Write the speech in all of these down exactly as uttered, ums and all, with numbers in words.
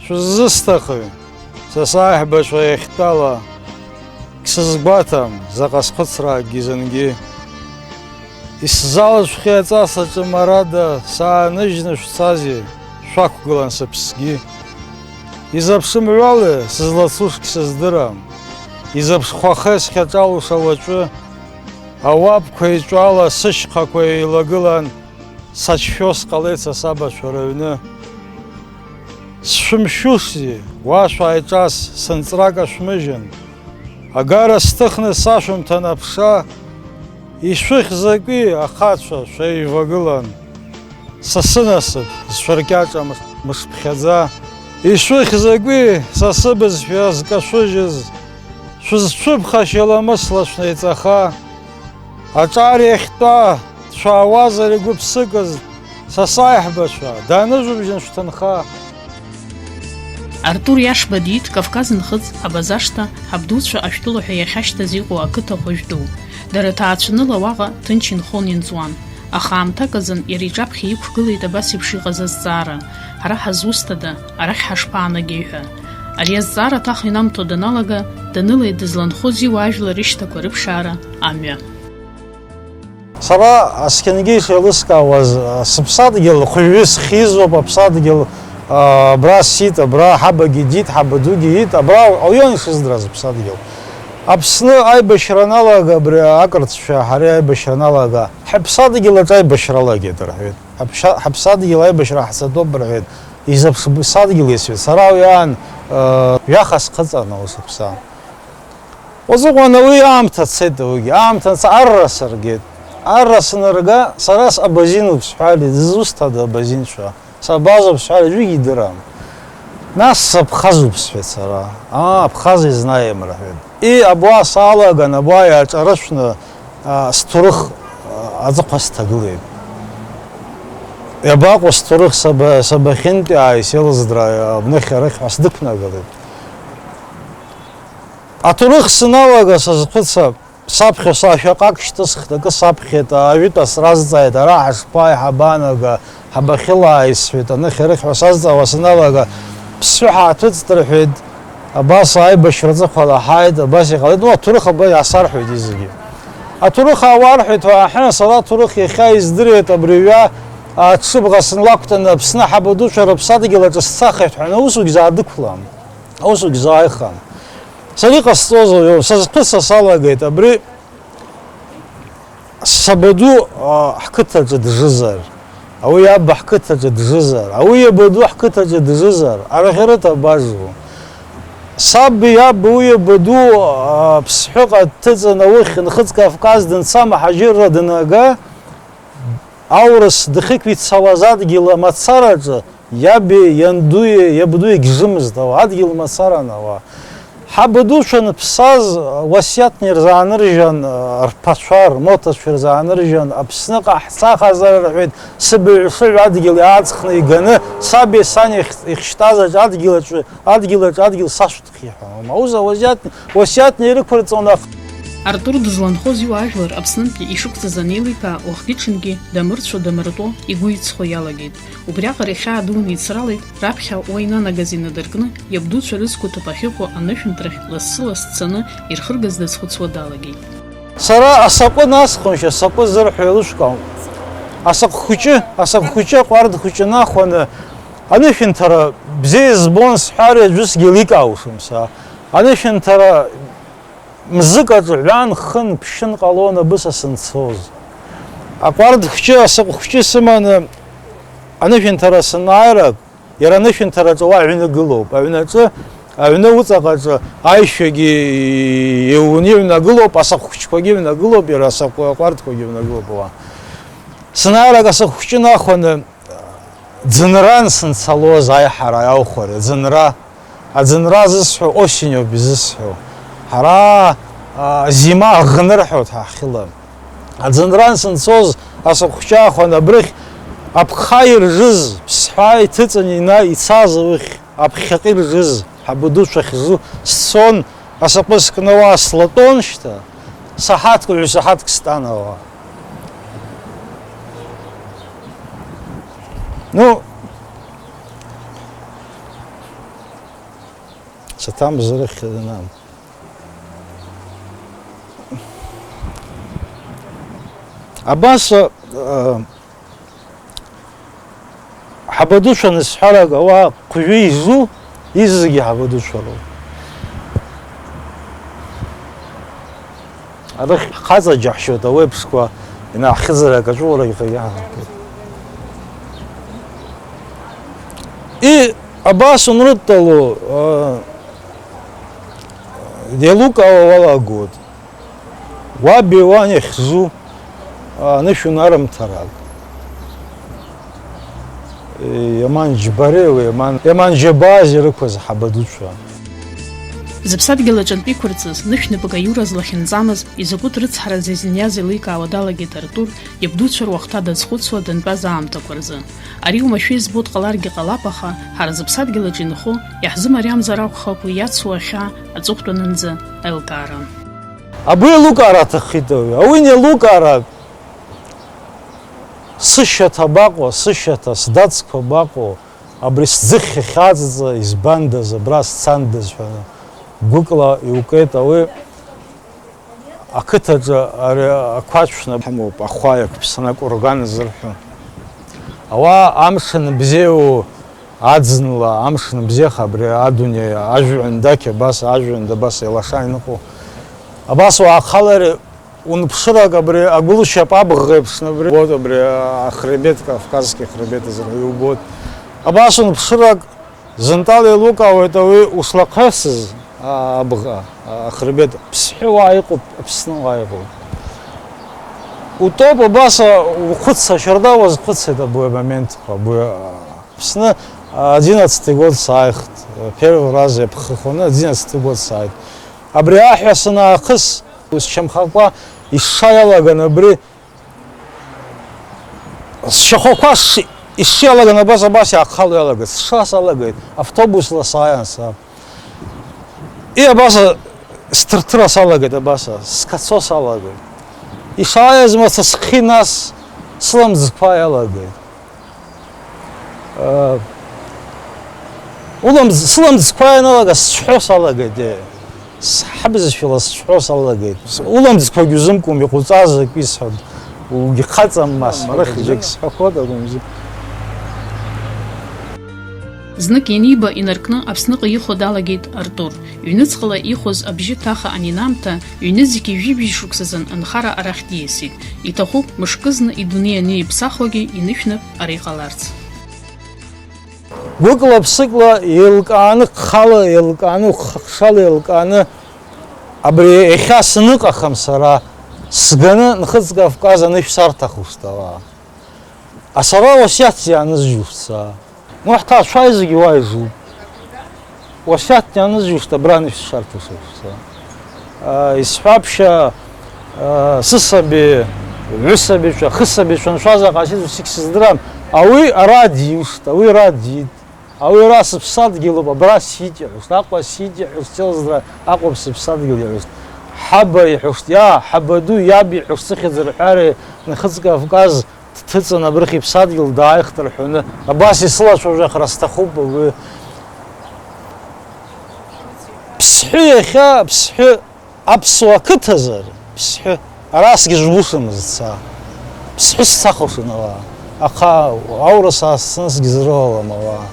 Шәыззысҭахи, са сааиҳабацәа иахьтәала, сызгәаҭам, заҟа схәыцраагьы зынгьы. Исзалыҵшәхи аҵас аҿы марада сааныжьны шәцази, шәақәгылан сыԥсгьы. Изаԥшымҩали сызлацушгь сыздырам, изаԥшхәахеи схьаҿалуша уаҵәы, ауапқәа еиҵәала сышьхақәа еилагылан, сачшәо сҟалеит са сабацәа рыҩны. Сшәымшәышзи, уа шәааиҿас, сынҵрак ашәмыжьын. Агара сҭыхны сашәымҭан аԥша, ишәыхьзакәи, ахацәа, шәеивагылан. Са сынасыԥ зшәыркьаҿа мыш-, мышԥхьаӡа. Ишәыхьзакәи, са сыбызшәа зкашәыжьыз, шәызцәыԥхашьа ламысла шәнеиҵаха. Аҿар иахьтәа дшәаауазар игәы ԥсыкыз, са саиҳабацәа, даныжәыбжьан шәҭынха. Артур Иашба диит Кавказ Нхыҵ, Абазашҭа, ҳабдуцәа Ашәтәыла ҳәа иахьашьҭаз иҟоу ақыҭа хәажә ду. Дара ҭаацәаныла уаҟа ҭынч инхон-инҵуан. Аха аамҭак азын иара иҿаԥхьа иқәгылеит абас еиԥш иҟаз азҵаара, ҳара ҳазусҭада, арахь ҳашԥаанагеи ҳәа. Ари азҵаара ҭаха инамҭо даналага, данылеи дызланхози уаажәлар рышьҭақәа рыԥшаара амҩа. Сара асқьынгьы ишеилыскаауаз, сыԥсадгьыл хәыҩҩы схизоуп, аԥсадгьыл, а, абра сиит, абра ҳабагьы диит, ҳабадугьы иит, абра ауаҩы ишыздыраз аԥсадгьыл. Аԥсны аибашьра аналага, абри ақырҭцәа ҳареи аибашьра аналага, ҳаԥсадгьыл аҿы аибашьра алагеит, рҳәеит. Ҳаԥша-, ҳаԥсадгьыл аибашьра ҳцатәуп, рҳәеит. Изаԥш ԥсадгьыл исҳәеит. Сара уи аан, э, ҩаха схыҵан аус аԥса. Уазыҟәан уи аамҭа цеит, уигьы аамҭа ц-, арра сыргеит. Арра санырга, сара с-, абазинуп сҳәалеит, дызусҭада абазинцәа? Сабазоуп сҳәар, аӡәгьы идырам. Нас саԥхазуп сҳәеит сара. Аа, Абхазы изнаем, рҳәеит. И абуа саалаган, абуа иааҿарышәны, а, сҭоурых, а, аҵыхәа сҭагылеит. Иабаҟоу сҭоурых, саба-, сабахьынтәааи, сеилыздра, абнахь арахь ҳәа сдәықәнагалеит. Аҭоурых саналага сазхәыцып, саԥхьа са шәаҟак шьҭысхт, акы саԥхьеит, ажәытә асразҵааит, ара ҳашԥааи, ҳабаанага, ҳабахьылааи сҳәеит, анахь арахь ҳәа сазҵаауа саналага, ԥсҳәы ҳааҭыҵт рҳәеит, абас аибашьра аҵыхәала ҳааит, абас иҟалеит, ну, аҭоурых абра иаасарҳәоит зегьы. Аҭоурых аауарҳәеит ҳәа аҳәан, сара аҭоурых иахьа издыруеит абри ҩа, аҽыбӷа сынлақәтәаны Аԥсны ҳабадуцәа рыԥсадгьыл аҿы сцахит ҳәа, аны усугь заадәықәлам. Аусугь зааихам. Сара иҟасҵозу, сазхәыцра салагеит, абри сабаду, а, ҳқыҭаҿы джызар, ауи иаба ҳқыҭаҿы джызар, ауи иабаду ҳқыҭаҿы джызар, арӷьарыҭ абажу? Саб иаб уи иабаду, а, ԥсҳәыҟа дҭыҵын, аухь Нхыҵ Кавказ данца, мҳаџьырра данага, аурыс дахьықәицауаз адгьыл амацараҿы иаби иандуи иабдуи гьжымызт ауаа, адгьыл мацаран ауаа. Ҳабдуцәа анԥсаз уасиаҭны ирзааныржьан, рԥацәа, рмоҭацәа ирзааныржьан, Аԥсныҟа ҳцахьазар рҳәеит, сыбаҩ-сыҩ адгьыл иааҵхны иганы, саби сани ихь-, ихьштәазаҵә адгьыл аҿы, адгьыл аҿы адгьыл сашәҭ. Иҳәон, Мауза уасиаҭ, уасиаҭны ирықәырҵон, аха. Артур дызланхоз иуаажәлар Аԥснынтәи ишықәҵыз анеиликаа, уахгьы-ҽынгьы дамырцәо-дамыртәо игәы иҵхо иалагеит. Убриаҟара ихьаа дуны ицралеит, раԥхьа уа инанагаз инадыркны, иабдуцәа рызқәа ҭыԥ ахьыҟоу анышәынҭрахь лассы-ласс дцаны ирхыргаз дазхәыцуа далагеит. Сара асаҟәы насхыншь, асаҟәы зырҳәо еилышәкаауан. Асаҟә хәыҷы, асаҟә хәыҷы аҟәардә хәыҷы нахәаны, анышәынҭара бзиа избон сҳәар, аӡәы сгьы еиликаауашам са. Анышәынҭара мзык аҿы ҩан-хын-ԥшьын ҟалон абыса санцоз. Аҟәардә хәҷы, асаҟә хәҷы сыманы анышәынҭара санааирак, иара анышәынҭараҿы уа аҩны гылоуп. Аҩнаҿы, аҩны уҵаҟаҿы аишәагьы иуны иҩнагылоуп, асаҟә хәҷқәагьы ҩнагылоуп, иара асаҟә-, аҟәардәқәагьы ҩнагылоуп уа. Санааирак асаҟә хәҷы нахәаны, Ӡынран санцалоз аиҳара аухәара, ӡынра, аӡынра зысҳәо осень ауп изысҳәо. Ҳара, а, зима аӷны рҳәоит ҳахьыла. Аӡынран санцоз асаҟә хәҷы аахәан абрыхь аԥха иржыз, ԥсҳәа иҭыҵын ина-, ицаз аухь, аԥхьаҟа иржыз, ҳабдуцәа ахьжу сцон, Асапы скны уа слатәон шьҭа, саҳаҭк, ҩ-саҳаҭк стан ауа. Ну, саҭамзар ахьӡ-, абас, э, ҳабадуцәа анысҳәалак, ауаа хәҩы изу, изегьы ҳабадуцәа роуп. Арахь ҳхаҵа џьаҳшьоит, ауеиԥшқәа инаҳхьыӡар акаҵәыуарагьы иаҳаркуеит. И абас унрыдтәалоу, а, еилукаауа уалагоит. Уаби уан иахьзу, а, анышә унарымҭарак. Е, иаман џьбареи, уи иаман, иаман џьабаази ирықәыз ҳабадуцәа. Зыԥсадгьыл аҿынтә иқәырҵаз, нышә напык аиура злахьынҵамыз, изакәытә рыцҳаразеи зыниаз еиликаауа далагеит Артур, иабдуцәа руахҭа дазхәыцуа дантәаз аамҭақәа рзы. Ари уамашәа избо дҟаларгьы ҟалап, аха ҳара зыԥсадгьыл аҿы инхо, иаҳзымариамзар акәхап уи иацу ахьаа аҵыхәтәанынӡа аилкаара. Абри еилукаара аҭаххеит ауаҩы. Ауи неилукаарак, сышьаҭа абаҟоу, сышьаҭа, сдацқәа абаҟоу, абри сӡыхь ахьаҵаҵа избандаз, абра сцандаз ҳәа гәыкла иукеит ауаҩы. Ақыҭаҿы ари ақәацә ҳамоуп, ахәаҩ, ақәԥсны акәырган зырҳәо. Ауаа амш анбзиоу аӡынла, амш анбзиаха абри адунеи, ажәҩан дақь абас, ажәҩан дабас еилаша иныҟәо. Абас уаахалар, унԥшырак абри агәылшьап абӷа еиԥшны абри убоит, абри ахребет, Кавказский хребет азырҳәа иубоит. Абас унԥшырак, зынтәала еилукаауеит ауаҩы ушлахъасыз абӷа, ахребет, ԥсҳәы уа иҟоуп, Аԥсны уа иҟоуп. Утәоуп абас, ухәыц, ашьарда уазхәыцит абри амоментқәа, абри, Аԥсны одиннадцатый год сааихт, первый раз иаԥхыхәаны одиннадцатый год сааит. Абри аҳәа санаахыс, сшьамхқәа ишша иалаган абри, Сшьахәақәа ш-, ишиалаган абас, абас иаахало иалагеит, сша салагеит, автобусла сааиан саб. И абас сҭырҭыра салагеит, абас скацо салагеит. Ишааиз мацәа схи нас сыламӡқәа иалагеит. Э, уламӡ-, сыламӡқәа ианалага сцәҳәо салагеит, э. Сҳабзшәала сцәҳәо салагеит. Уламӡқәагь узымкуам, иҟуҵаз акы исҳәо, угьхаҵам, мас, арахь џьак сҳәақәоит акәымзи. Знык ианиба инаркны Аԥсныҟа ихәо далагеит Артур. Ҩныҵҟала ихәоз абжьы ҭаха анинамҭа, ҩнызқьи жәибжь шықәсазын анхара арахь диасит. Иҭахуп мышкызны идунеи аниаиԥсахуагьы инышәнап ара иҟаларц. Гәыкла-ԥсыкла еилкааны, хала еилкааны, хыхшала еилкааны, абри иахьа саныҟахым сара, сганы Нхыҵ Кавказ анышә сарҭахушт ауаа. А сара уасиаҭ ианызжьушт са. Ну, ҳҭаацәа зегьы уа ижуп. Уасиаҭ ианызжьушт абра анышә сшарҭо сышт са. А, исҳәаԥшьа, а, сысаби, ҩысабицәа, хысабицәа анцәа заҟа сиҭ усик сыздырам. Ауи ара диушт, ауи ара диит. Ауи ара сыԥсадгьылуп, абра сиит иҳәушт, Аҟәа сиит иҳәушт, сеилзра Аҟәа сыԥсадгьыл иҳәушт. Ҳаба иҳәушт, иа, ҳабаду, иаб иҳәушт, сыхьӡ рҳәари, Нхыҵ Кавказ дҭыҵын абрахь иԥсадгьыл дааихт рҳәоны, абас исылацәажәахра сҭахуп уи. Ԥсҳәы иахьа, Ԥсҳәы аԥсуа қыҭазар, Ԥсҳәы, арасгьы жгәышамызт са. Ԥсҳәы сцахуашын ауаа, аха аурыс аасцынсгьы зрылалам ауаа.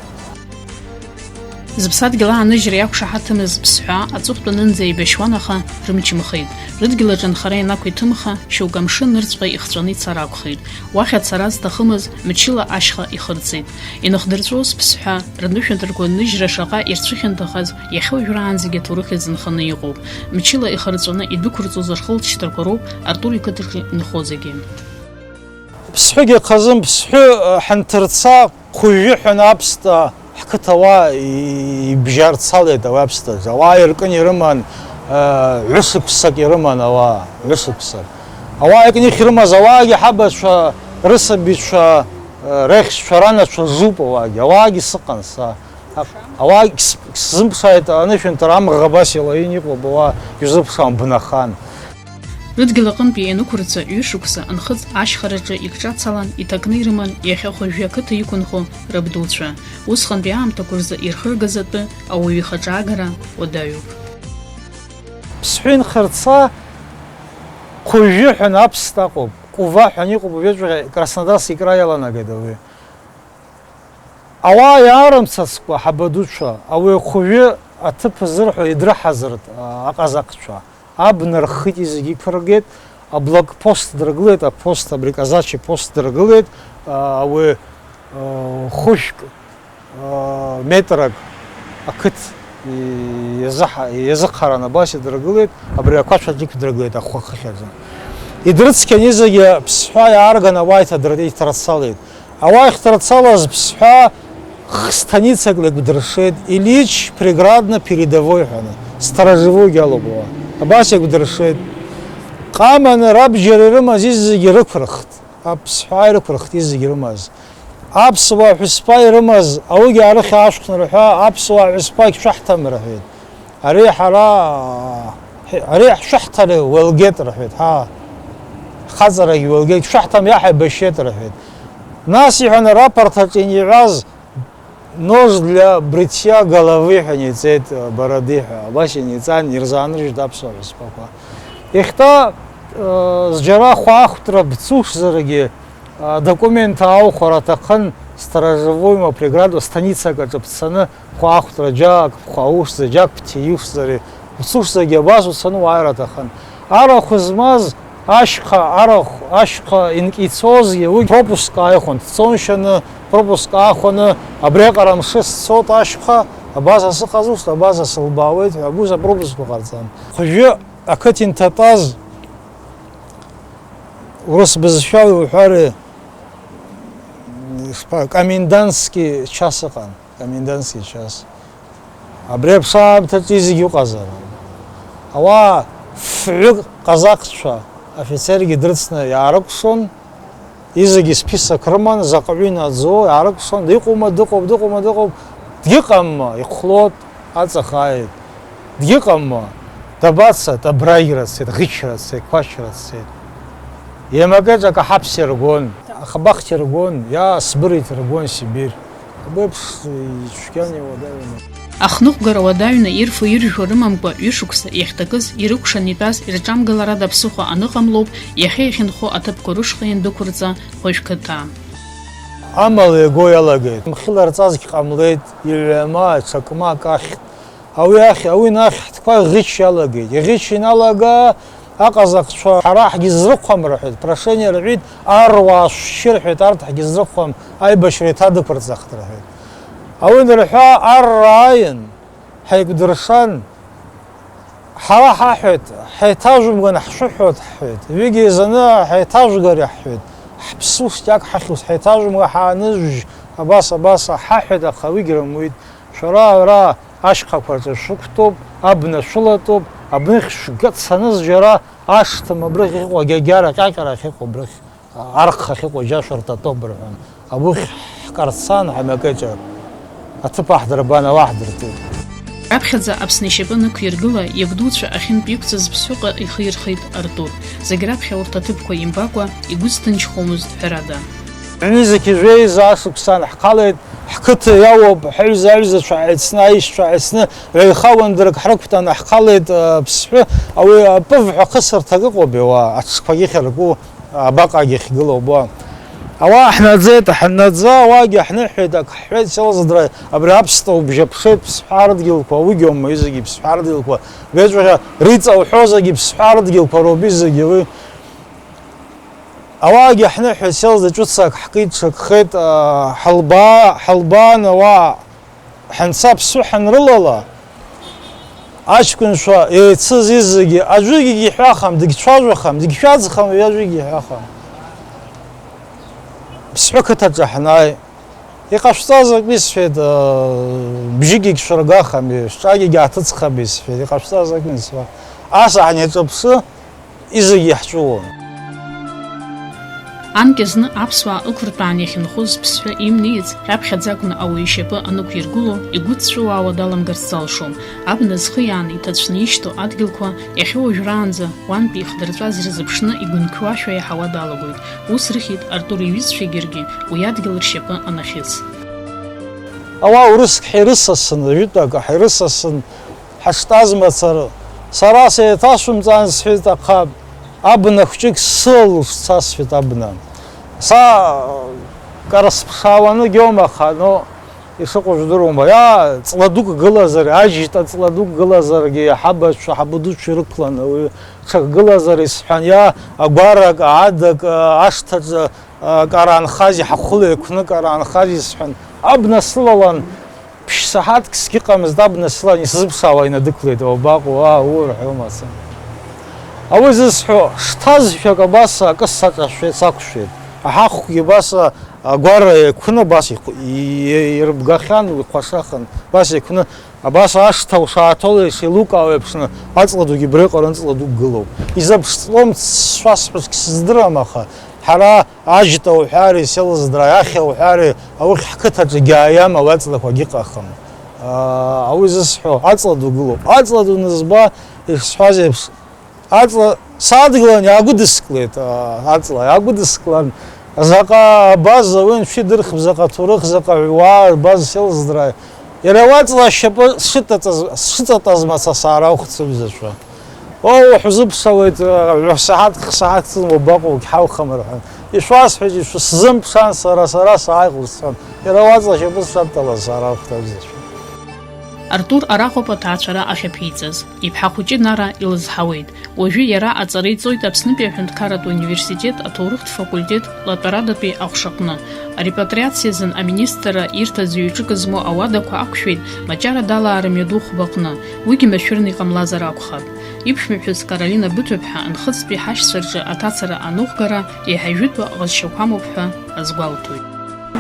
Зыԥсадгьыл ааныжьра иақәшаҳаҭымыз Ԥсҳәаа аҵыхәтәанынӡа еибашьуан, аха рымч мхеит. Рыдгьыл аҿы анхара ианақәиҭымха, шьоукы амшын нырцәҟа ихҵәаны ицар акәхеит. Уахь ацара зҭахымыз мчыла ашьха ихырҵеит. Инахдырҵәоз Ԥсҳәаа рнышәынҭрақәа ныжьра шаҟа ирцәыхьанҭахаз иахьа уажәраанӡагьы аҭоурых иазынханы иҟоуп. Мчыла ихырҵәаны идәықәырҵоз рхылҵшьҭрақәа роуп Артур иқыҭаҿы инхо зегьы. Ԥсҳәыгьы хазын, Ԥсҳәы, э, ҳанҭырца, хәыжәжәы ҳәа аԥсҭа ҳқыҭа ауаа и-, ибжьарцалеит ауаҩаԥсҭаҿы. Ауаа иркын ирыман, э, ҩышықәсак ирыман ауаа, ҩышықәсак. Ауаа икны ирымаз ауаагьы ҳабацәа, рысабицәа, э, рехьшьцәа, ранацәа зуп ауаагьы. Ауаагьы сыҟан са. Ауаагь сзымԥшааит, анышәынҭра амӷ абас илаҩын иҟоуп, ауаа ишәзыԥшаауам, бнахан. Рыдгьыл аҟынтәи ианықәырҵа ҩышықәса анхыҵ ашьхараҿы икҿацалан, иҭакны ирыман иахьа хәажәы ақыҭа иқәынхо рабдуцәа. Усҟантәи аамҭақәа рзы ирхыргаз атәы ауаҩы ихаҿаагара уадаҩуп. Ԥсҳәы инхарца хәажәы ҳәа аԥсҭа ыҟоуп, Кәыва ҳәа иҟоуп, уажәыҵәҟьа Краснодарск икра иаланагеит ауаҩы. Ауаа иаарымцацкәа, ҳабадуцәа, ауаҩы хәҩы аҭыԥ азырҳәо идрыҳазырт, а, аҟазахцәа. Абна рхит, изегьы иқәыргеит, аблокпост дрыгылеит, апост, абри казачи пост дрыгылеит, а, ауаҩы, а, хәышәк, а, метрак ақыҭ и-, иазыҳа-, иазыхаран абас идыргылеит, абри ақәацә аҿы иқәдыргылеит ахәы ахыхьаӡа. Идрыцқьан изегьы аԥсҳәа иаарган ауаа иҭадыр-, иҭарцалеит. Ауаа ахьҭарцалаз ԥсҳәа х-станицак леиқәдыршеит, Ильич Преградна передовой ҳәа, сторожевойгьы алоуп уа. Абас еиқәдыршеит. Ҟаманы рабџьар ирымаз изегьы рықәырхт, аԥсҳәа ирықәырхт изегьы ирымаз. Аԥсуаа ҳәызба ирымаз, аугьы арыхь аашәхны рҳәа, аԥсуаа ҳәызбагь шәаҳҭам рҳәеит. Ари ҳара, ари ҳшәаҳҭара уеилгеит рҳәеит, ҳа, ҳхаҵарагь уеилгеит, шәаҳҭам иаҳаибашьеит рҳәеит. Нас, иҳәан, арапорт аҿы иниҳәаз, нож для бритья головы ҳәа иниҵеит, бороды ҳәа, абас иниҵан, ирзаанрыжьит аԥсуа ҳәызбақәа. Иахьа, э, зџьара хәаахәҭра бцушзаргьы, а, документ аухәара аҭахын, сторожевойма преграду станицак аҿы бцаны, хәаахәҭра џьак, хәаушзар, џьак ԥҭиушзар, уцушзаргьы абас уцаны уааир аҭахын. Арахә змаз ашьха, арахә, ашьха инк-, ицозгьы уигь пропуск ааихәон, дцон шьаны, пропуск аахәаны, абриаҟара амшын сцоит ашьха, абас асы ҟазушт, абас асы лбаауеит ҳәа, абус апропускқәа ҟарҵан. Хәажәы ақыҭ инҭатәаз, урыс бызшәала иуҳәари, ишԥа-, комендантский час ыҟан, комендантский час. Абри аԥсаамҭаҿы изегь ыҟазар. Ауаа фҩык ҟазахцәа афицергьы дрыцны иаарыкәшон, изегьы список рыман, заҟаҩы инаӡо, иаарыкәшон, дыҟоума, дыҟоуп, дыҟоума, дыҟоуп, дгьыҟамма, ихәлот, аҵахааит. Дгьыҟамма, дабацеит, абрагьра дцеит, ӷьычра дцеит, қәачра дцеит. Иамакыҵәак аҳаԥс иргон, ахабахҭ иргон, иа сбырит иргон Сибирь. Абеиԥш ицәгьан иуадаҩын. Ахныҟәгара уадаҩны ирфо-иржәуа рымамкәа ҩышықәса иахьҭакыз ирыкәшаны итәаз ирҿамгыларада ԥсыхәа аныҟамлоуп иахьа иахьынхо аҭыԥқәа рышҟа иандәықәырҵа хәажә қыҭа. Амала иаго иалагеит. Мхьыла рҵазгь ҟамлеит, иҩама, ҽакмак ахьт. Ауи ахь, ауи нахь ҳтәқәа ӷьыч иалагеит. Иӷьыч иналага, аҟазахцәа ҳара ҳгьызрыхәам рҳәеит, прошение рҳәеит, арра шәшьы рҳәеит, арҭ ҳгьызрыхәам, аибашьра иҭадықәырҵахт рҳәеит. Ауи анырҳәа, арра ааин, ҳаикәдыршан, ҳара ҳаҳәеит, ҳаиҭажәымган ҳшәыҳәоит ҳҳәеит, ҩыџьа еизаны ҳаиҭажәгар иаҳҳәеит, ҳԥсы ушьҭак ҳахьус ҳаиҭажәымга ҳаанызжә, абас, абас ҳаҳәеит, аха уигь рымуит. Шәара ара ашьхақәа рҿы шәықәтәоуп, абна шәылатәуп, абныхь шәгацаны зџьара ашҭа абрыхь иҟоу, агьагьара ҟьаҟьара ахьыҟоу абрыхь, архха ахьыҟоу џьа шәыртатоуп рҳәан, абыхь ҳкарцан ҳамҩакыҵәа аҭыԥ аҳдырбан, ауаа ҳдыртәеит. Раԥхьаӡа Аԥсны ишьапы анықәиргыла, иабдуцәа ахьынтә иқәҵаз ԥсҳәыҟа ихы ирхеит Артур. Зегь раԥхьа урҭ аҭыԥқәа имбакәа, игәы зҭынчхомызт, ҳәарада. Ҩнызқь жәеиза ашықәсан ҳхалеит, ҳқыҭа иалоуп, ҳаҩыза-аҩызацәа ҳаицны, аишьцәа ҳаицны, ҩаиха уандарак ҳрықәтәаны ҳхалеит, а, Ԥсҳәы, ауи апыв ҳәа хысырҭак ыҟоуп, иуа, аҽқәагьы ахьарку, абаҟагьы ахьгылоу, абуа. Ауаа ҳнаӡеит, ҳаннаӡа, ауаагьы ҳныҳәеит, ак ҳҳәеит, Селзыдра, абри аԥсҭа убжьаԥшеит, Ԥсҳәа рыдгьылқәа, уигьы аума, изегьы Ԥсҳәа рыдгьылқәа, ҩаҵәҟьа Риҵа уҳәозаргьы Ԥсҳәа рыдгьылқәа роуп, изегьы уи. Ауаагьы ҳныҳәеит, Селза ҿыцак ҳкит, ҽакхеит, аа, ҳалбаа, ҳалбаан ауаа ҳанца ԥсҳәы ҳанрылала, аҷкәынцәа еицыз изегьы, аӡәгьы иҳәахам, дагьцәажәахам, дагьшәаӡхам, уи аӡәгьы иҳәахам. Ԥсҳәы қыҭаҿы ҳнааи, иҟашәҵаз акәи сҳәеит, аа, бжьыгьегь шәыргахами, шәҿагьегь ааҭыҵхами сҳәеит, иҟашәҵаз акәи сҳәа. Ас ҳаниҿаԥшы, изегьы иаҳҵәыуон. Анкьа зны аԥсуаа ықәыртәаан иахьынхоз ԥсҳәа имнеиц, раԥхьаӡа акәны ауаҩы ишьапы анықәиргыло, игәыдҵәыуаауа даламгарц залшом. Абна зхы иааны иҭацәны ишьҭоу адгьылқәа, иахьа уажәраанӡа уантәи ихдырҵәаз ирзыԥшны игәынқьуашәа иаҳауа далагоит. Ус рыхьит Артур иҩызцәа егьыргьы уи адгьыл ршьапы анахьыҵ. Ауаа урыск ҳирысасын, жәытәак ҳирысасын, ҳаштаз мацара. Сара сеиҭасымҵан, сҳәеит, аха абна хәҷык сылалушт, сасҳәеит, абна. Са кара сԥшаауаны гьома, аха, ну, ишыҟоу жәдыруама. Иа, ҵла дук гылазар, ажьтәа ҵла дук гылазаргьы, иаҳабацәа, ҳабдуцәа ирықәланы, уаҩы ҽак гылазар исҳәан, иа, агәарак, адак, ашҭаҿы, кара анхази, ҳахәыла еиқәны кара анхази сҳәан, абна сылалан, ԥшь-саҳаҭк сгьыҟамызт, абна сылан, исзыԥшаауа инадықәлеит, уабаҟоу, аа, уу, рҳәо мацан. Ауи зысҳәо, шҭазшәак абас акы саҿашәеит, сақәшәеит. Аҳахәгьы абас агәара еиқәны абас ихә-, и-, ирбгахьан, ихәашахын, абас еиқәны, абас ашҭа ушааҭола ишеилукаауа еиԥшны, аҵла дугьы абриаҟара ҵла дук гылоуп. Изаԥш ҵлоу шәасҳәозгь сыздырам, аха ҳара Ажьтәа уҳәари, Селыздраа ахьа уҳәари, аухь ҳқыҭаҿы гьааиам ауаҵлақәагьы ыҟахым. Ауи зысҳәо, аҵла ду гылоуп. Аҵла ду назба, ишсҳәаз еиԥш, аҵла садгылан, иаагәыдыскылеит, аҵла иаагәыдыскылан, заҟа абаза уи анцәа идырхп, заҟа ҭоурых, заҟа ҩуаа рбаз Селыздраа. Иара уаҵла ашьапы сшыҵатаз, сшыҵатаз мацара саара ухцыбзацәа. Оо, уҳәзыԥсауеит, ҩ-саҳаҭк, х-саҳаҭк ҵын уабаҟоу, егьҳаухам, рҳәан. Ишәасҳәеит, ишәысзымԥшаан, сара, сара сааихәа сцон. Иара уаҵла ашьапы сшаҭәалаз саара ухҭабзацәа. Артур араҟоуп аҭаацәара ахьаԥиҵаз. Иԥҳа хәыҷы Нара илызҳауеит. Уажәы иара аҵара иҵоит Аԥснытәи аҳәынҭқарратә университет аҭоурыхтә факультет латәарадатәи аҟәшаҟны. Арепатриациазын аминистрра ирҭаз ҩ-ҿык змоу ауадақәа ақәшәеит Маҷара далаара мҩаду хәбаҟны, уигьы машәырны иҟамлазар акәхап. Иԥшәмаԥҳәыс Каролина Быҭәаԥҳа Нхыҵтәи ҳашьцәа рҿы аҭацара аныҟәгара еиҳа ижәытәу аҟазшьақәа амоуп ҳәа азгәалҭоит.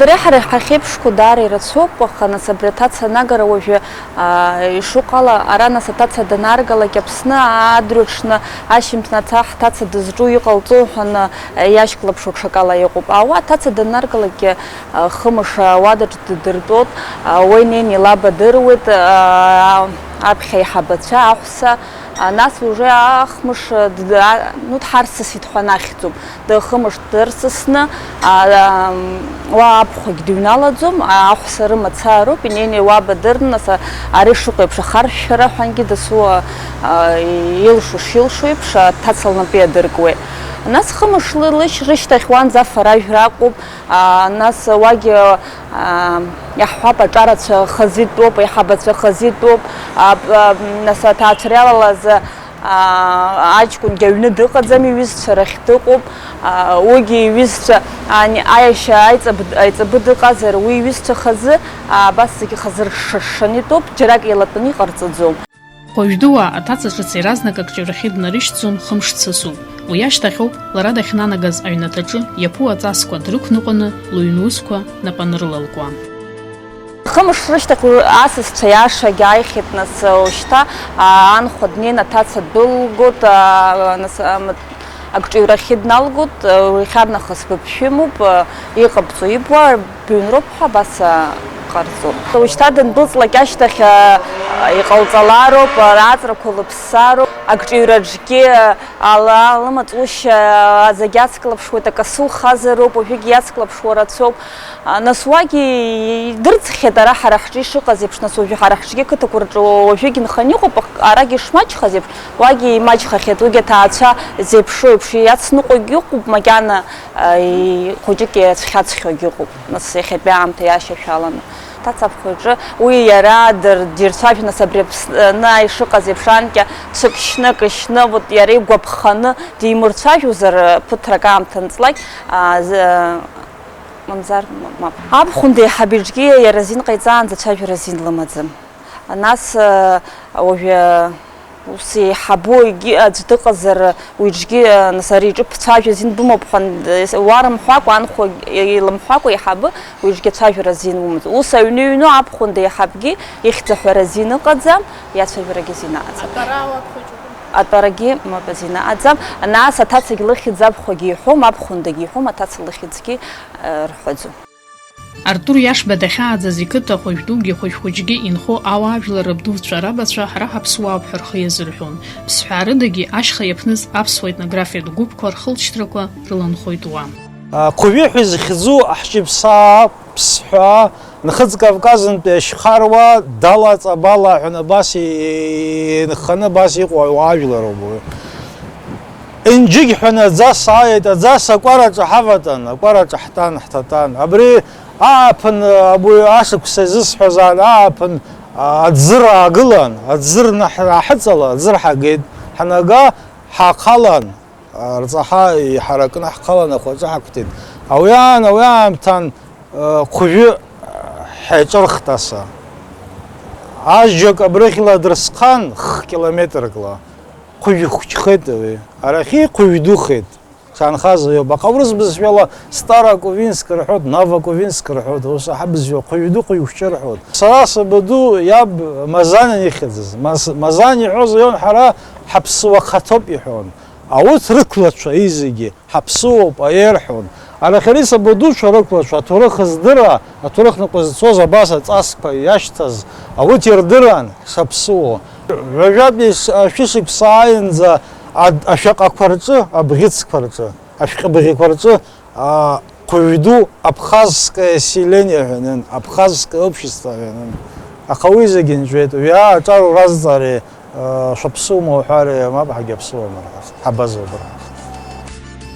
Дара ҳара ҳахьеиԥшқәоу даара ирацәоуп, аха нас абри аҭаца анагара уажәы, аа, ишыҟало, ара нас аҭаца данаргалак Аԥсны адырҩаҽны ашьыжьымҭан аца ҳҭаца дызҿу иҟалҵо ҳәа аны иашьклаԥшуа ҽакала иҟоуп. Ауаа аҭаца данаргалакгьы, аа, хымш ауадаҿ ддыртәоит, аа, уа инеины илабадыруеит, аа, аԥхьа аиҳабацәа, аҳәса, аа, нас уже ахмш, д-, а, ну, дҳарсысит ҳәа анахьӡуп. Хымш дырсысны, аа, уа абхәагь дыҩналаӡом, аҳәса рымацароуп, инеины иуабадырны, нас, а, ари шыҟоу еиԥш ахаршәшәара ҳәангьы дасу, а, а, илшо шилшо еиԥш, аҭаца лнапы иадыркуеит. Нас хымш лы-, лышь-, рышьҭахь уанӡа афара ажәра акәуп, а, нас уагь, а, иаҳҳәап, аҿарацәа хазы итәоуп, аиҳабацәа хазы итәоуп, а, а, нас аҭаацәара иалалаз, аа, аҷкәынгьы аҩны дыҟаӡам, иҩызцәа рахь дыҟоуп, аа, уигьы иҩызцәа, ани, аиашьа аиҵб-, аиҵбы дыҟазар, уи иҩызцәа хазы, аа, абас зегьы хазы ршышшаны итәоуп, џьарак еилатәаны иҟарҵаӡом. Хәажә дуаа аҭаца ҿыц иаразнак акҿаҩрахьы днарышьҭӡом, хымш дсасуп. Уи ашьҭахьоуп, лара дахьнанагаз аҩнаҭаҿы иаԥу аҵасқәа дрықәныҟәаны лыҩн-усқәа нап анрылалкуа. Хымш рышьҭахь уи асасцәа иашагь ааихьеит, нас, уажәшьҭа, аа, анхәа днеин аҭаца дәылгоит, аа, нас, амаҭ-, акҿаҩрахьы дналгоит, уи иахьарнахыс быԥшәымоуп, иҟабҵо ибуа, быҩнроуп ҳәа абас, аа, ҟарҵоит. Уажәшьҭа дандәылҵлак ашьҭахь, аа, иҟалҵалароуп, рааҵрақәа лыԥсароуп, акҿаҩраҿгьы ала лымаҵушьа аӡагь ацклаԥшуеит, акасы ухазароуп, уажәыгь иацклаԥшуа рацәоуп. А, нас уагьы идырӡхьеит ара ҳара ҳҿы ишыҟаз еиԥш, нас уажәы ҳара ҳҿгьы ақыҭақәа рҿы уажәыгь нханы иҟоуп, ах-, арагьы ишмаҷхаз еиԥш, уагьы имаҷхахьеит, уигьы аҭаацәа зеиԥшу еиԥш иацныҟәогь ыҟоуп, макьана, а, и-, хәыҷык иацәхьаҵхьоугь ыҟоуп, нас иахьатәи аамҭа иашьашәаланы. Ҭаца абхәы иҿы уи иара дыр-, дирцәажәон, нас абри Аԥсны ишыҟаз еиԥш анкьа цәык шьны, акы шьны, вот иара игәаԥханы димырцәажәозар, ԥыҭрак аамҭа анҵлак, а, з-, Мамзар, м-, мап. Абхәында еиҳаб иҿгьы иара азин ҟаиҵаанӡа ацәажәара азин лымаӡам. Нас, э, уажәы, э, ус еиҳабу егьи аӡә дыҟазар, уи иҿгьы, э, нас ари иҿы бцәажәа азин бымоуп ҳәа, э, уа рымҳәакәа, анхәа илымҳәакәа еиҳабы уи иҿгьы ацәажәара азин умаӡам. Ус аҩны иҩну абхәында еиҳабгьы ихьӡ аҳәара азин ыҟаӡам, иацәажәарагьы азин аҟаӡам. Атәара уабхәыҷуп. Атәарагьы мап азинаҟаӡам, нас аҭацагь лыхьӡ абхәагьы иҳәом, абхәындагьы иҳәом, аҭаца лыхьӡгьы, э, рҳәаӡом. Артур Иашба дахьааӡаз иқыҭа хәыжә дугьы хәыжә хәыҷгьы инхо ауаажәлар рабдуцәа рабацәа ҳара ҳаԥсуаауп ҳәа рхы иазырҳәон. Ԥсҳәаарыдагьы ашьха иаԥныз аԥсуа етнографиатә гәыԥқәа рхылҵшьҭрақәа рыланхоит уа. Хәыжәы ҳәа изыхьӡу аҳҷыԥсаа, ԥсҳәаа, Нхыҵ Кавказынтәи ашьхаруа, дала, ҵабала ҳәа абас инханы абас иҟоу ауаажәлароуп уи. Енџьыгь ҳәа наӡа сааит, аӡас акәараҿы ҳаватан, акәараҿы ҳтан, ҳҭатан. Абри ааԥын, абри ашықәса изысҳәаз аан, ааԥын, аӡы раагылан, аӡы рнаҳ-, ааҳыҵала, аӡы рҳагеит. Ҳанага, ҳахалан, рҵаҳа иҳаракны ҳхалан, ахәаҿы ҳақәтәеит. Ауи аан, ауи аамҭан, хәжәы ҳаиҿырхт аса. Азџьак абрыхьла дырсхан, х-километркла. Хәыжә хәыҷхеит уи. Арахьы хәыжә духеит. Шанхаз иоуп. Аха урыс бызшәала Старокувинск рҳәоит, Новокувинск рҳәоит, ус аҳабызшәа хәыжә ду, хәыжә хәҷы рҳәоит. Сара сабду иаб Мазанин ихьӡыз. Маз-, Мазанин иҳәоз ион ҳара ҳаԥсуа хаҭоуп иҳәон. Аут рықәлацәа изегьы ҳаԥсуоуп аирҳәон. Арахьари сабдуцәа рықәлацәа аҭоурых здыра, аҭоурых наҟ зцоз абас аҵасқәа иашьҭаз аут ирдыран шаԥсуо. Ҩажәатәи ш-, шәышықәса ааинӡа ад-, ашәаҟақәа рҿы, абӷьыцқәа рҿы, ашәҟәыбӷьқәа рҿы, а, хәыжә ду абхазское селение ҳәа анын, абхазское общество ҳәа анын. Аха уи зегьы нҵәеит, уи аҿар уразҵаари, а, шәаԥсума уҳәари, мап, ҳагьаԥсуам, рҳәашт, ҳабазоуп, рҳәашт.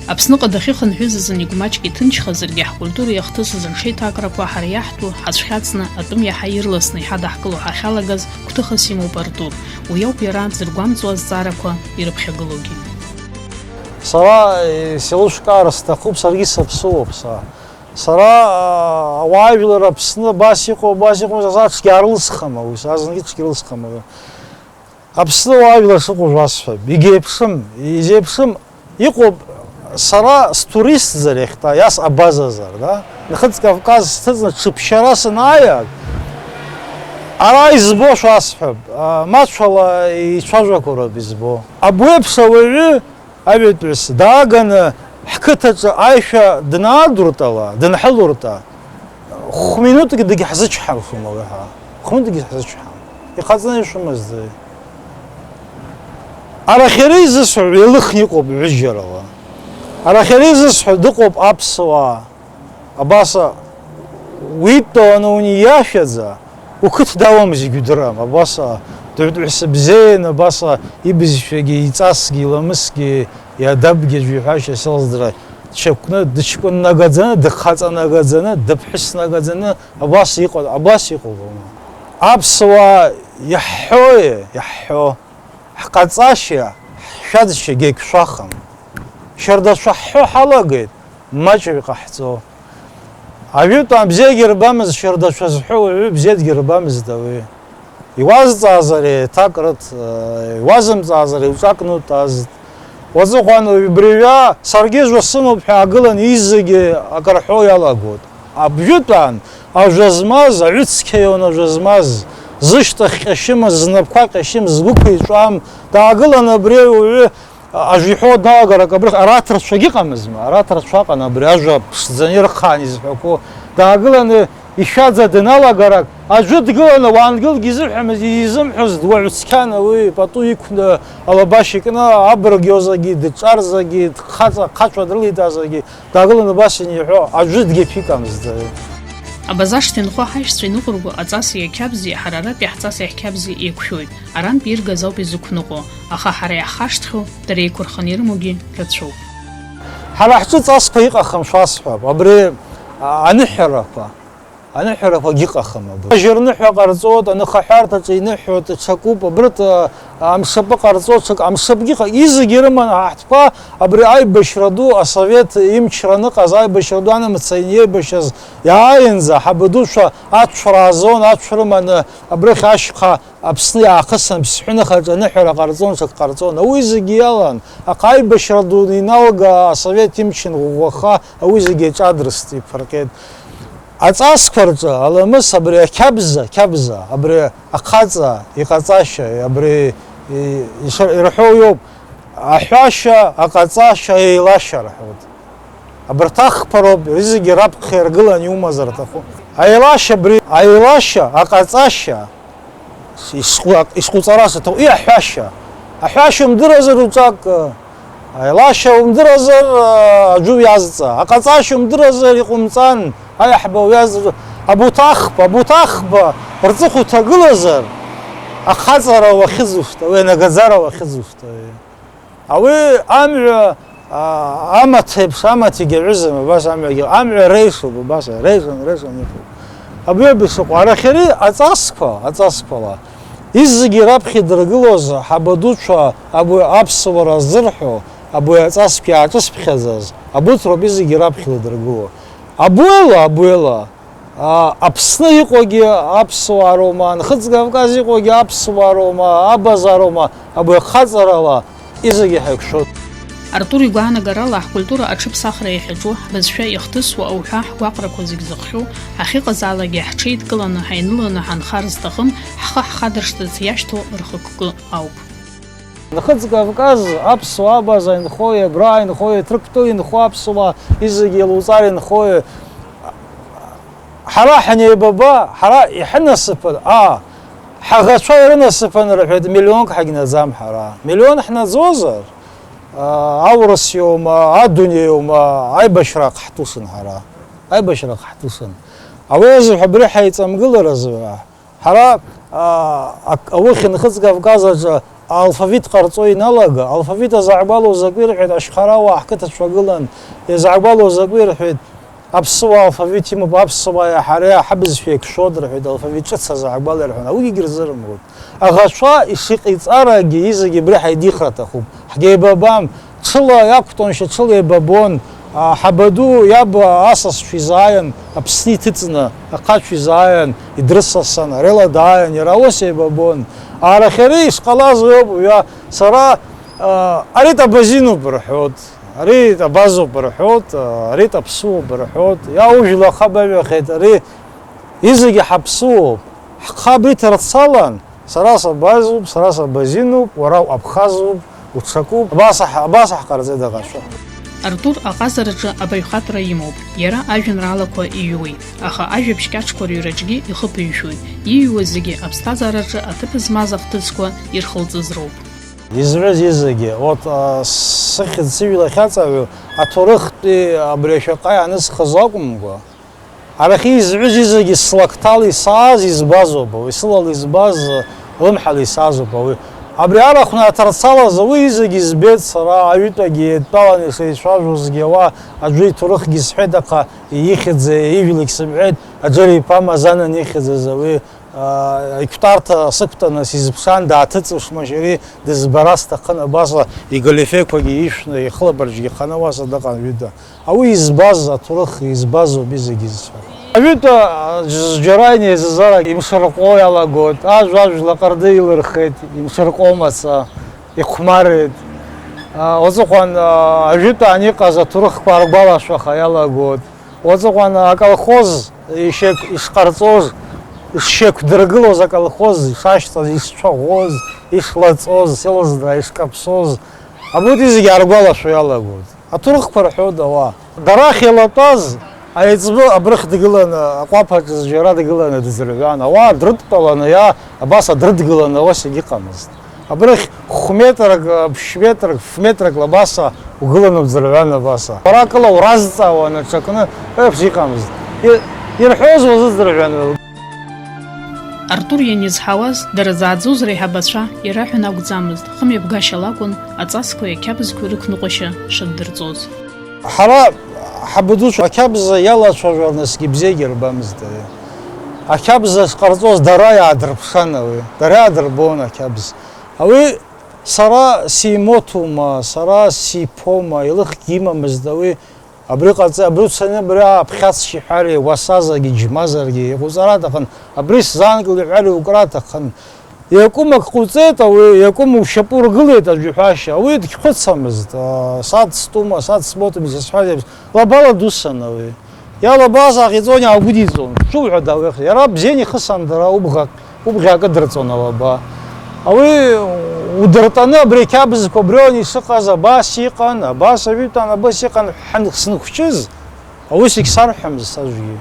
Аԥсныҟа дахьыхынҳәыз азын игәмаҷк иҭынчхазаргьы, ҳкультура иахҭысыз рҽеиҭакрақәа ҳара иаҳтәу ҳацәхьаҵны, атәым иаҳа ирласны иҳадаҳкыло ҳахьалагаз гәҭыхас имоуп Артур. Уи ауп иара дзыргәамҵуа азҵаарақәа ирыԥхьагылоугьы. Сара, э, селушкаар сҭахуп, саргьы саԥсуоуп са. Сара, а, ауаажәлар Аԥсны абас иҟоу, абас иҟоу, сара ҽгьы аарылсхама уи, сара зынгьы ҽгьы ырылсхама уи. Аԥсны ауаажәлар шыҟоу шәасҳәап, егьеиԥшым, изеиԥшым, иҟоуп, сара стуристзар иахьтәа, иас абазазар, да? Нхыҵ Кавказ сҭыҵны ҽыԥшьара санааиааг, ара избо шәасҳәап, а, мацәала ицәажәақәо роуп избо. Абуеиԥш ауаҩы Аҩытәҩыс дааганы ҳқыҭаҿы аишәа днаадуртала, дынҳалурта, хә-минуҭк дагьҳзычҳамшьом уи ҳа. Хә-минуҭк дагьҳзычҳам. Иҟаҵаны ишәымазеи? Арахьара изысҳәо еилыхны иҟоуп ҩыџьарала. Арахьара изысҳәо дыҟоуп аԥсуаа. Абаса уидтәаланы униашәаӡа, уқыҭ дауам зегь удырам. Абаса дыртәҳәса бзианы, абаса ибызшәагьы, иҵасгьы, иламысгьы, иадабгьы аӡәы иҳәашьа сылздыра, дшьақәкны, дыҷкәыннагаӡаны, дыхаҵанагаӡаны, дыԥҳәыснагаӡаны, абас иҟоуп, абас иҟоуп аума. Аԥсуаа иаҳҳәои, иаҳҳәо, ҳҟаҵашьа, ҳшәаӡшьагьы еиқәшәахым. Шьарда шәаҳҳәо ҳалагеит, маҷҩык ҟаҳҵо. Ажәытәан бзиагьы рбамызт, шьарда шәазҳәо уаҩы бзиагьы рбамызт ауаҩы. Иуазҵаазар еиҭакрыҭ, иуазымҵаазар еиҿакны утәазт. Уаҵәыхәан убри ҩа, саргьы ажәа сымоуп ҳәа аагылан, изегьы акы рҳәо иалагоит. Абжәытәан ажәа змаз, аҩыцқьаион ажәа змаз, зышьҭахь ҟьашьымыз, знапқәа ҟьашьым, згәы қәиҵәам, даагылан абри ауаҩы, Ажә иҳәо дналагарак абрахь, араҭ рацәагьы ыҟамызма, араҭ рацәа ыҟан абри ажәа ԥшӡаны ирхаан изҳәақәо, даагыланы ишәаӡа дналагарак, аӡәы дгыланы уаангылгьы изыҳәамыз, изымҳәоз дуаҩцқьан уи, пату иқәны, алабашь икны, абырг иозагьы, дыҿарзагьы, дхаҵа, хацәа дрылитазагьы, даагыланы убас ианиҳәо, аӡәы дгьы ԥикамызт. Абазашҭа инхо ҳаишьцәа иныҟәырго аҵаси ақьабзи, ҳара аратәи ҳҵаси ҳқьабзи еиқәшәоит. Арантә иргаз ауп изықәныҟәо, аха ҳара иаҳхашҭхьоу, дара еиқәырханы ирымоугьы рацәоуп. Ҳара ҳҿы ҵасқәа иҟахым шәасҳәап, абри, а, аныҳәарақәа, аныҳәарақәагь ыҟахым абри. Ажьырныҳәа ҟарҵоит, аныхаҳәарҭаҿы иныҳәоит, ҽакуп, абрытә, а, амшаԥы ҟарҵоит, ҽак, амшаԥгьы ыҟа-, изегьы ирыманы ҳаҳҭқәа абри аибашьра ду, асовет имчра аныҟаз, аибашьра ду анымца инеибашьаз иааиаанӡа ҳабдуцәа ацәра аазон, ацә рыманы абрахь ашьха Аԥсны иаахысны аԥсҳәы ныхаҿа аныҳәара ҟарҵон, ҽак ҟарҵон. Уи зегьы иалан, аха аибашьра ду иналга асовет имч ӷәӷәаха, уи зегьы иаҿадрыст, иԥырҟьеит. Аҵасқәа рҿы аламыс абри ақьабза, қьабза, абри ахаҵа иҟаҵашьа, абри И-, ишар-, ирҳәо иоуп, аҳәашьа, аҟаҵашьа, еилашьа рҳәоит. Абарҭ ахԥа роуп, зегьы раԥхьа иргыланы иумазар аҭаху. Аилашьа абри, аилашьа, аҟаҵашьа, исҟу-, исҟуҵара саҭаху, и аҳәашьа. Аҳәашьа умдыразар уҿак, аилашьа умдыразар, аӡәы уиазҵаа. Аҟаҵашьа умдыразар иҟумҵан, аиаҳба уиазҵаа. Абуҭахба, абуҭахба рҵыхәа уҭагылазар, ахаҵара уахьыӡушта, уи анагаӡара уахьыӡушта. Ауи амҩа, а, амаҭ еиԥш, амаҭ егьаҩызам, абас амҩагьы, амҩа реишуп, убас, реишан, реишан иҟоуп. Абри ауп ишыҟоу. Арахь ари аҵасқәа, аҵасқәала, изегьы раԥхьа идыргылоз ҳабадуцәа, абри аԥсуара ззырҳәо, абри аҵасқәа иааҿысԥхьаӡаз, абуҭ роуп изегьы раԥхьа идыргыло. Абуела, абуела, А, Аԥсны иҟоугьы аԥсуаа роума, Нхыҵ Кавказ иҟоугьы аԥсуаа роума, абаза роума, абри ахаҵарала изегьы ҳаиқәшәоит. Артур игәаанагарала, ҳкультура аҽыԥсахра иахьаҿу, ҳбызшәа иахҭысуа ауҳәа ҳгәаҟрақәа зегь зыхҟьо, ҳахьыҟазаалакгьы ҳҽеидкыланы, ҳаиныланы ҳанхар зҭахым, ҳхы ҳхадыршҭырц иашьҭоу рхықәкы ауп. Нхыҵ Кавказ аԥсуаа абаза инхои, абра инхои, Ҭырқәтәыла инхо аԥсуаа изегьы луҵар инхои, Ҳара ҳанеибаба, ҳара иҳанасыԥын, аа, ҳаӷацәа ирынасыԥын рҳәеит, миллионк ҳагьнаӡам ҳара. Миллион ҳнаӡозар, аа, аурыс иоума, адунеи иоума, аибашьра ҟаҳҵосын ҳара. Аибашьра ҟаҳҵосын. Ауи азыҳәа абри ҳаиҵамгыларазы, ҳара, аа, ак-, аухьы Нхыҵ Кавказ аҿы Алфавит ҟарҵо иналага, алфавит азаҳгәалоу закәи рҳәеит, ашьхарауаа ҳқыҭацәа гылан, иазаҳгәалоу закәи рҳәеит, аԥсуаа алфавит имоуп, аԥсуааи ҳареи ҳабызшәа еиқәшәоит рҳәеит, алфавит ҿыц азаҳгәала ирҳәон, ауигьы рзырымгоит. Аӷацәа ишыҟаиҵарагьы изегьы абри ҳаидихра аҭахуп. Ҳгеибабам, ҽыла иақәтәан, шьаҽыла еибабон, а, ҳабаду иаб асасцәа изааиан, Аԥсны иҭыҵны, ахацәа изааиан, идрысасан, арела дааиан, иара ус еибабон. Арахь ари ишҟалаз уи ауп, уи Сара, а, ари табазинуп рҳәот, ари табазоуп рҳәот, а, ари таԥсуоуп рҳәот, иа ужәла хабаҩахеит, ари изегьы ҳаԥсуоуп. Ҳхы абри ҭарцалан, сара сабазуп, сара сабазинуп, уара уабхазуп, уҽакуп, абас ҳ-, абас ҳҟарҵеит аӷацәа. Артур аҟазараҿы абаҩхатәра имоуп, иара ажәеинраалақәа иҩуеит, аха ажәабжь кьаҿқәа рыҩраҿгьы ихы ԥыжәжәоит, ииҩуа зегьы аԥсҭазаараҿы аҭыԥ змаз ахҭысқәа ирхылҵыз роуп. Изҳәаз изегьы, урҭ, а, сыхьӡ сыжәла ахьаҵаҩу аҭоурыхтәи абри ашәаҟа иаанысхыз акәымкәа, арахьы изҳәаз изегьы слакҭала исааз избазоуп ауаҩы, сылала избаз, лымҳала исаазоуп ауаҩы. Абри арахә аҭарцалаз ауаҩы изегьы избеит сара, аҩытәагьы еидтәаланы ишеицәажәозгьы ауаа аӡәы иҭоурыхгьы сҳәеит, аха ихьӡ ижәлагь сымҳәеит, Аџыр иԥа Мазанан ихьӡыз ауаҩы Аа, иқәтәарҭа сықәтәаны сизыԥшаан, дааҭыҵ, ушмашьыри дызбара сҭахын, абас игалифеқәагьы ишәны, ихылабарџьгьы ханы уаса дыҟан ҩыда. Ауи избаз аҭоурых избазоуп изегьы зҳәо. Аҩыда, а, џьара инеизызара имшырҟәо иалагоит, ажә-ажәла ҟарды илырхеит, имшырҟәо мацара ихәмарит. А, уаҵәҟьан, а, ажәытәан иҟаз аҭоурыхқәа аргәалашәаха иалагоит. Уаҵәҟьан аколхоз ишек-, ишҟарҵоз, ишшьақәдыргылоз аколхоз, ишашьҭаз, ишцәаӷәоз, ишлаҵоз, силаздраа ишкаԥсоз, абарҭ зегьы ааргәалашәо иалагоит. Аҭоурыхқәа рҳәоит ауаа. Дара ахьеилатәаз, аиҵбы абрыхь дгыланы, аҟәаԥ аҿы зџьара дгыланы дӡырҩуан. Ауаа дрыдтәаланы, иа-, абас адрыдгыланы, ус егьыҟамызт. Абрахь хә-метрак, ԥшь-метрак, ф-метрак лабаса угыланы уӡырҩуан лабаса. Уара акыла уразҵаауан аҽакны, еиԥш иҟамызт. И-, ирҳәоз уазыӡырҩуан. Артур ианизҳауаз, дара зааӡоз реиҳабацәа ираҳәон акәӡамызт, хымҩаԥгашьала акәын аҵасқәеи ақьабзқәеи рықәныҟәашьа шаддырҵоз. Ҳара ҳабдуцәа ақьабза иалацәажәар насгьы бзиагьы рбамызт. Ақьабза шҟарҵоз дара иаадырԥшан ауи, дара иаадырбон ақьабз. Ауи сара симоҭума, сара сиԥома, илыхгьы имамызт ауи. Абри ҟаҵа-, абри уцаны абри аԥхьац шьаҳәари, уасазаргьы, џьмазаргьы, иҟауҵара аҭахын, абри сзаанкыл иҳәар иукра аҭахын. Иакәым ак ҟауҵеит ауи, иакәым ушьапы ургылеит аӡә иҳәашьа. Ауи дгьхәыцамызт, аа, сад стәума, сад смоҭума, сызҳәаз еиԥш, лабала дусан ауи. Иалабаз аҟаиҵон, иаагәыдиҵон, шуҳәа даауеихеит. Иара бзианы ихысан дара убӷа, убӷа акыдырҵон алаба. Уи удыртаны абри ақьабзқәа абриоуан ишыҟаз, абас иҟан, абас аҩытәан, абас иҟан ҳәа снықәчыз, аус егьсарҳәамызт сажәгьы.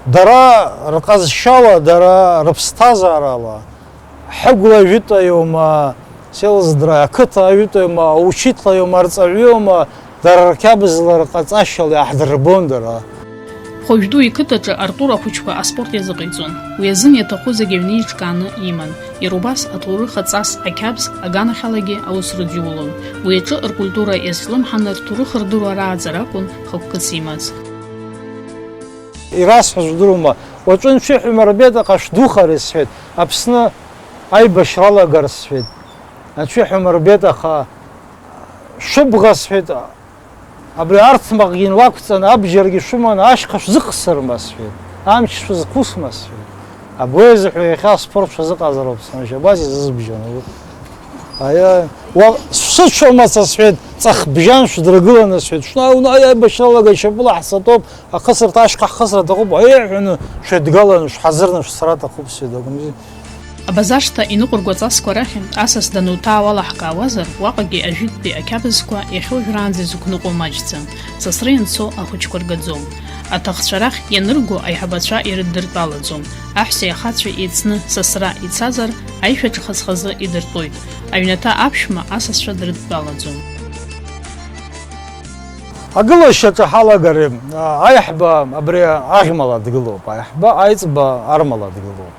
Дара рҟазшьала, дара рыԥсҭазаарала, ҳәыгәла жәытәаиума, Селздра ақыҭа аҩытәаиума, аучиҭлаиума, арҵаҩыума, дара рқьабзла рҟаҵашьала иаҳдырбон дара. Хәажә ду иқыҭаҿы Артур ахәыҷқәа аспорт иазыҟаиҵон. Уи азын иаҭаху зегь аҩны еиҿкааны иман. Иара убас аҭоурых аҵас ақьабз аганахьалагьы аус рыдиулон. Уи аҿы ркультура иазҿлымҳаны рҭоурых рдыруа рааӡара акәын хықәкыс имаз. Ирасҳәаз удыруама, уаҵәы анцәа иҳәа умырбеит, аха шәдухар сҳәеит, Аԥсны аибашьра алагар сҳәеит. Анцәа иҳәа умырбеит, аха шәыбӷа сҳәеит, абри арҭмаҟгьы инлақәҵаны, абџьаргьы шәыманы, ашьха шәзыхсырма сҳәеит, амч шәызқәысма сҳәеит. Абуеиза ҳәа иахьа аспорт шәазыҟазароуп, сҳәашьа, абас изызбжьон. Аиа, уа, шәсыцәомаца сҳәеит, ҵахбжьан шәдыргыланы сҳәеит, шәнааи, унаи аибашьралагеит, шьапыла ҳцатәоуп, ахысырҭа ашьха ҳхысыр аҭахуп, еиҳәаны шәеидгаланы шәҳазырны шәцара аҭахуп сҳәеит, акәымзи. Абазашҭа иныҟәырго аҵасқәа рахьынтә асас дануҭаауа алаҳкаауазар, уаҟагьы ажәытәтәи ақьабзқәа иахьа уажәраанӡа изықәныҟәо маҷӡам, сасра ианцо ахәыҷқәа ргаӡом. Аҭахцәа рахь ианырго аиҳабацәа ирыддыртәалаӡом, аҳәсеи ахацәеи еицны сасра ицазар, аишәаҿы хаз-хазы идыртәоит, аҩнаҭа аԥшәма асасцәа дрыдтәалаӡом. Агылашьаҿы ҳалагари, аиҳба абри аӷьмала дгылоуп, аиҳба аиҵба армала дгылоуп.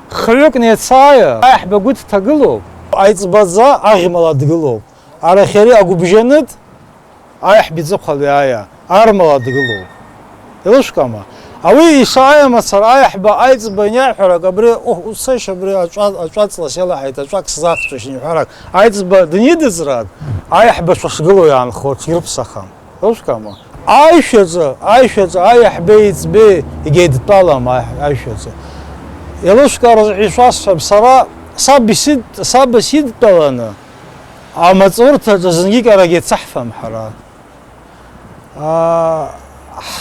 Хҩык неицааиа, аиҳба гәы дҭагылоуп, аиҵбаӡа аӷьмала дгылоуп. Арахь иара агәыбжьанытә аиҳба иҵыхәала иааиа армала дгылоуп. Еилышәкаама? Ауи ишааиа мацара аиҳба аиҵба ианиаҳәарак абри, оҳ, уцашь абри аҵәа-, аҵәаҵла селаҳаит, аҵәак сзахәцәашь иҳәарак, аиҵба данидыҵрак, аиҳбацәа шгылоу иаанхо ҽирԥсахам. Еилышәкаама? Аишәаҿы, аишәаҿы аиаҳбеи аиҵбеи егьеидтәалам аи-, аишәаҿы. Еилышәкаара азыҳәа ишәасҳәап, сара саб исид-, саб сидтәаланы амаҵурҭаҿы зынгьы кьарагьы цаҳфам ҳара. Аа,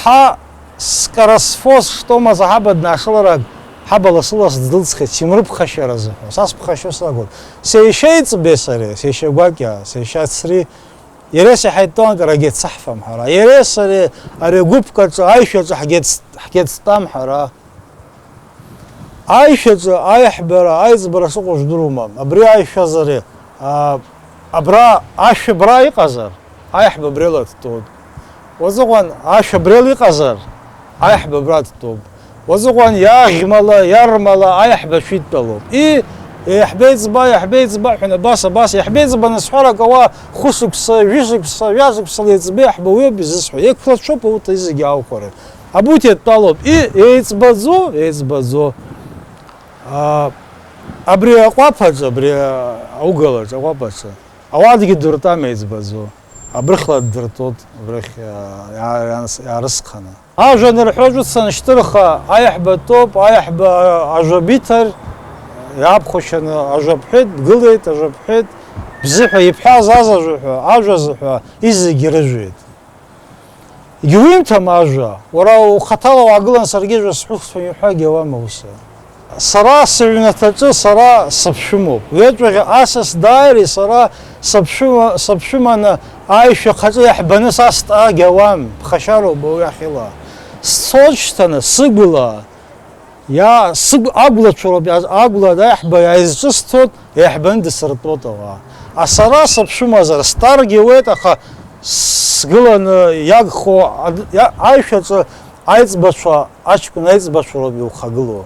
ҳа скара сфоз штомаз аҳаба днашыларак, ҳаба ласылас ддәылҵхьеит, симрыԥхашьара азыҳәа. Са сԥхашьо сакәын. Сеишьа иҵбеи сареи, сеишьа гәакьа, сеишьа цри, иареи сеи ҳаидтәалан кьарагьы цаҳфам ҳара. Иареи сареи ари агәыԥк аҿы, аишәаҿы ҳгеит-, ҳгеит стәам ҳара. Аишәаҿы аиаҳбара, аиҵбара шыҟоу жәдыруама? Абри аишәазари, а, абра, ашә абра иҟазар, аиаҳба абрила дтәоуп. Уазыҟан ашә абрила иҟазар, аиаҳба абра дтәоуп. Уазыҟан иаӷьмала, иармала аиаҳба шәидтәалоуп. И, еиҳбеиҵба, еиҳбеиҵба ҳәа абас, абас, еиҳбеиҵба анысҳәарак ауа хәышықәса, жәышықәса, ҩажәа шықәсала еиҵбеи аиҳба уиоуп изысҳәо. Еиқәлацәоуп урҭ зегьы аухәара. Абут иадтәалоуп, и, еиҵбаӡо, еиҵбаӡо. А, абри аҟәаԥаҿы, абри аугалаҿы, аҟәаԥаҿы, ауадагьы дыртәам еиҵбаӡо. Абрыхьла ддыртәоит, абрыхь, а, иа-, ианс-, иаарысханы. Ажәа анырҳәо ҿыц аншьҭырха, аиаҳба дтәоуп, аиаҳба ажәа биҭар, иаабхәашьаны ажәа бҳәеит, дгылеит, ажәа бҳәеит, бзыҳәа, ибҳәаз азажәа ҳәа, ажәа азыҳәа, изегьы рыжәеит. Егьуимҭам ажәа, уара ухаҭала уаагылан саргьы ажәа сҳәысҭоит иҳәагьы ауама ус? Сара сыҩнаҭаҿы сара сыԥшәымоуп. Ҩаҵәаҟьа асас дааири сара сыԥшәыма-, сыԥшәыманы аишәа хаҿы иаҳбаны са стаагьы ауам, ԥхашьароуп уи ахьыла. Сцоит шьҭаны, сыгәла, Иа-, сыгә-, агәлацәа роуп, иаз-, агәла аиаҳба иааизҿысҭоит, еиҳбаны дысыртәоит ауаа. А сара сыԥшәымазар, старгьы уеит, аха сгыланы иагхо ад-, иа-, аишәаҿы аиҵбацәа, аҷкәын аиҵбацәа роуп иухагылоу.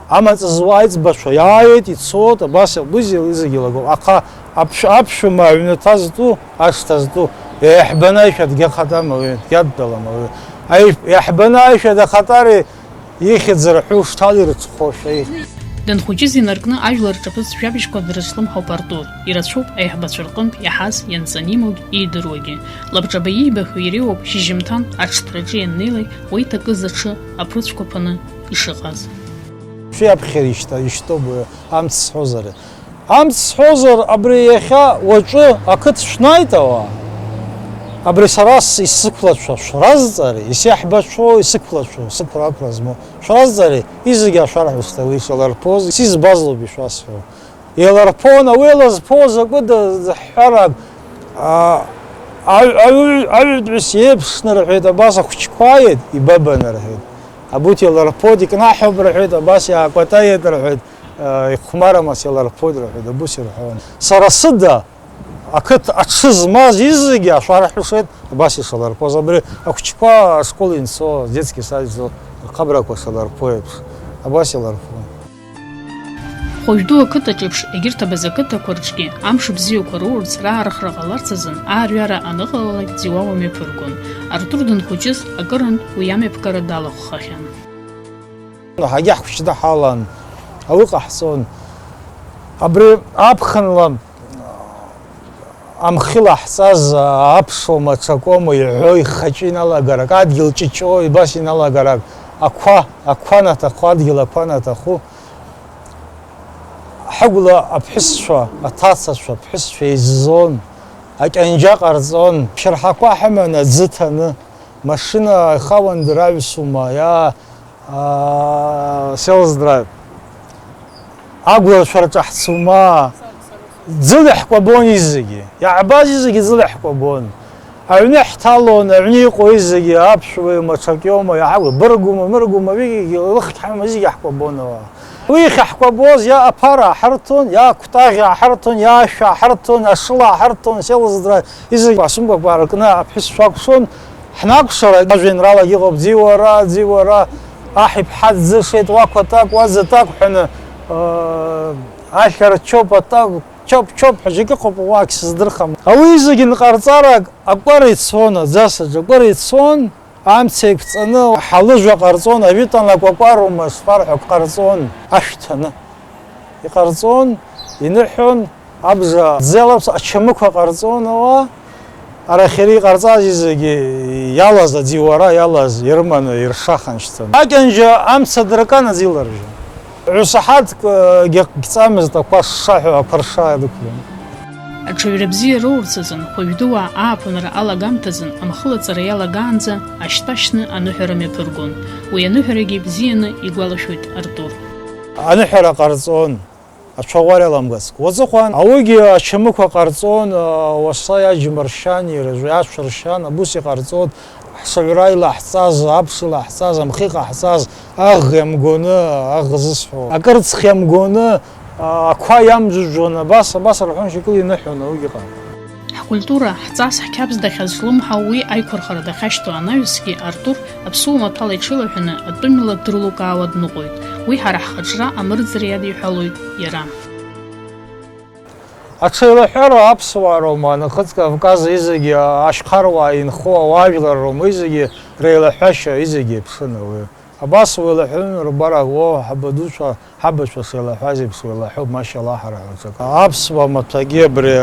Амаҵ зуа аиҵбацәа иааиуеит, ицоит, абас иакәызеи, уи зегьы еилагоуп. Аха аԥш-, аԥшәма аҩнаҭа зтәу, ашҭа зтәу, еиҳбаны аишәа дгьахатәам ауаҩы, дгьадтәалам ауаҩы. Аи-, еиҳбаны аишәа дахатәари, Ихьӡ рҳәо шҭал ирыҽхәошәа ихьӡ. Данхәыҷыз инаркны ажәлар рҿаԥыц жәабжьқәа дрызҿлымҳауп Артур. Ирацәоуп аиҳабацәа рҟынтә иаҳаз, ианҵанимогь, иидыруагьы. Лабҿаба иибахьоу иреиуоуп шьыжьымҭан аҽҭраҿы ианнеилак уа иҭакыз аҽы аԥрыцәқәа ԥаны ишыҟаз. Шәи аԥхьара ишьҭа-, ишьҭоуп, амц сҳәозар. Амц сҳәозар, абри иахьа уаҵәы ақыҭ шәнааит ауаа, абри сара с-, исықәлацәа шәразҵаари, исеиаҳбацәоу исықәлацәоу, сықәра-ақәра змоу шәразҵаари, изегьы ашәарҳәысҭа уи шаларԥоз, сизбаз лоуп ишәасҳәо. Еиларԥон, ауи еилазԥоу закәыда ҳҳәарак, а, аҩ-, аҩ-, аҩатәҩыс иеиԥшны рҳәеит, абас ахәыҷқәа ааит, ибабаны рҳәеит. Абут еиларԥоит, икнаҳауп рҳәеит, абас иаакәатаиеит рҳәеит, а, ихәмарамас еиларԥоит рҳәеит, абус ирҳәон. Сара сыда, ақыҭа аҽы змаз изегьы ашәарҳәашеит, абас ишаларԥоз, абри ахәыҷқәа ашкол инцо, адетский сад инцо, рхабрақәа шаларԥо еиԥш, абас иларԥон. Хәажә ду ақыҭаҿ еиԥш, егьырҭ абаза қыҭақәа рҿгьы амш бзиақәа роурц раарыхра ҟаларц азын аарҩара аныҟалалак Ӡиуа уамҩаԥыргон. Артур данхәыҷыз акырынтә уи амҩаԥгара далахәхахьан. Ҳагьаҳхәыҷны ҳалан, ауи ҟаҳҵон. Абри аԥхынла амхы илаҳҵаз аԥшуама, аҽакоума иҳәо ихаҿы иналагарак, адгьыл ҷыҷҷо, убас иналагарак, ақәа, ақәа анаҭаху, адгьыл ақәа анаҭаху, ҳагәла аԥҳәысцәа, аҭацацәа, аԥҳәысцәа еиззон, акьанџьа ҟарҵон, ԥшьырҳақәа ҳаман аӡы ҭаны, машьына ихауандыр аҩсума, иа-, аа, Sales Drive. Агәлацәа рҿаҳҵума, ӡыла иаҳкәабон изегьы. Иаҳбаз изегьы ӡыла иаҳкәабон. Аҩны ҳҭалон, аҩны иҟоу изегьы аԥшәмеи маҽакиоума, иаҳагәла, быргума, мыргума, уигьы лыхгь ҳамам, изегьы иаҳкәабон ауаа. Уи иахьаҳкәабоз иа аԥара ааҳарҭон, иа акәтаӷь ааҳарҭон, иа ашә ааҳарҭон, ашыла ааҳарҭон, Sales Drive, изегьы асумбақәа ааркны аԥҳәысцәа акәшон. Ҳнакәшара ажәеинраалагьы ыҟоуп, ӡиуара, ӡиуара, аҳ иԥҳа дӡышеит, уақәа так, уаӡа так ҳәаны, аа, ашәа рчоуп, атак, чоп, чоп ҳәа џьак ыҟоуп, уагь сыздырхам. Ауи изегьы нҟарҵарак акәара ицон, аӡасаҿ акәара ицон, амца еиқәҵаны, ҳалыжәҩа ҟарҵон, ажәытәан акәакәарума шԥарҳәо, ак ҟарҵон, ашә ҭаны. Иҟарҵон, иныҳәон, абжа ӡелаԥс ачамықәа ҟарҵон ауаа, арахь иара иҟарҵаз изегьы иалаз, аӡиуара иалаз ирыманы иршахан шьҭан. Акьанџьа амца дырканаӡ иларжьон. Ҩсаҳаҭк, ы, гьакгьҵамызт, ақәа шшаҳәо ақәа ршаа дықәлон. Аҽаҩра бзиа роурц азын хәажә дуаа ааԥынра алагамҭазын амхылаҵара иалагаанӡа ашьтәа шьны аныҳәара мҩаԥыргон. Уи аныҳәарагьы бзианы игәалашәоит Артур. Аныҳәара ҟарҵон, ацәаӷәара иаламгацкәа. Уаҵыхәан ауигьы ачамықәа ҟарҵон, уаса иаџьма ршьан, ирыжәҩа ашәа ршьан, абус иҟарҵон, ҳшаҩра илаҳҵаз, аԥш илаҳҵаз, амхы иҟаҳҵаз, аӷ иамгоны, аӷ зысҳәо, акырцх иамгоны, ақәа иамжәыжәжәон, абас, абас рҳәон, шьакыла иныҳәон ауигьы ҟан. Ҳкультура, ҳҵас, ҳқьабз дахьазҿлымҳау уи аиқәырхара дахьашьҭоу анаҩсгьы Артур аԥсуа маҭәала иҽеилаҳәаны атәымҩала дрылукаауа дныҟәоит. Уи ҳара ҳхаҿра амырӡра иадиҳәалоит иара. Аҽеилаҳәара аԥсуаа роума, Нхыҵ Кавказ изегьы ашьхаруаа инхо ауаажәлар роума, изегьы реилаҳәашьа, изегьы еиԥшын ауаҩы. Абас уеилаҳәаны рбара уо, ҳабадуцәа, ҳабацәа шеилаҳәаз еиԥш уеилаҳәоуп, машьалаҳ, ҳара ҳаҿакы. Аԥсуа маҭәагьы абри,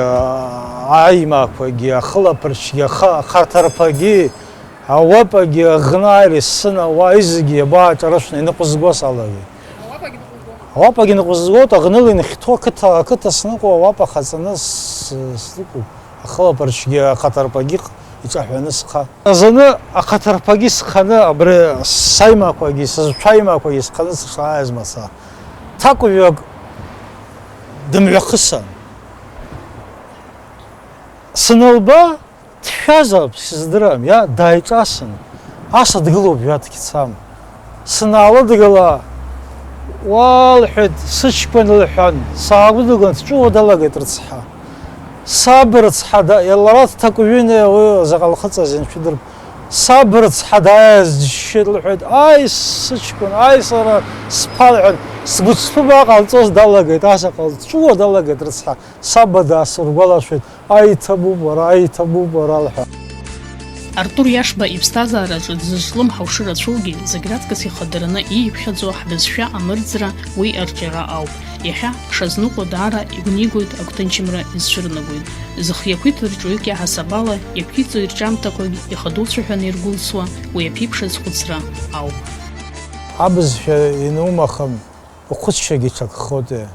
аимақәагьы, ахылаԥарчгьы, аха-, ахаҭарԥагьы, ауапагьы, аӷнааира, есынаууа, изегьы иабааҿарышәны иныҟәызго салагеит. Ауапагьы ныҟәызгоит, аӷныла инхьҭо ақыҭа, ақыҭа сныҟәо, ауапа хаҵаны с-, сныҟәоуп. Ахылаԥарчгьы, ахаҭарԥагьы иҿаҳәаны сха. Зны ахаҭарԥагьы сханы, абри саимақәагьы, сызцәа имақәагьы сханы сышааиз мацара, ҭакәажәак дымҩахысан. Санылба, дшәазаап, сыздырам, иа, дааиҿасын. Аса дгылоуп, жәа дгьцам. Санаалыдгыла, уа, лҳәеит, сыҷкәын, лҳәан, саагәыдылган, дҵәуо далагеит рыцҳа. Саб рыцҳа да-, лара дҭакәжәын, уи заҟа лхыҵыз инцәыдырп. Саб рыцҳа дааиз џьшьеит, лҳәеит, аи, сыҷкәын, аи, сара сԥа, лҳәан, сгәыцԥыба ҟалҵоз далагеит, асаҟа дҵәуо далагеит рыцҳа. Саба даасыргәалашәеит, аиҭабуп уара, аиҭабуп уара, лҳәа. Артур Иашба иԥсҭазаараҿы дзызҿлымҳау шырацәоугьы, зегь раҵкыс ихадараны ииԥхьаӡо ҳбызшәа амырӡра, уи арҿиара ауп. Иахьа Шазныҟәа даара игәнигоит, агәҭынчымра изцәырнагоит. Зхы иақәиҭу рҿиаҩык иаҳасабала иақәиҵо ирҿиамҭақәагь ихадоу цәаҳәаны иргәылсуа уи аԥеиԥш азхәыцра ауп. Абызшәа ианумахым, ухәыцшьагьы ҽакхоит.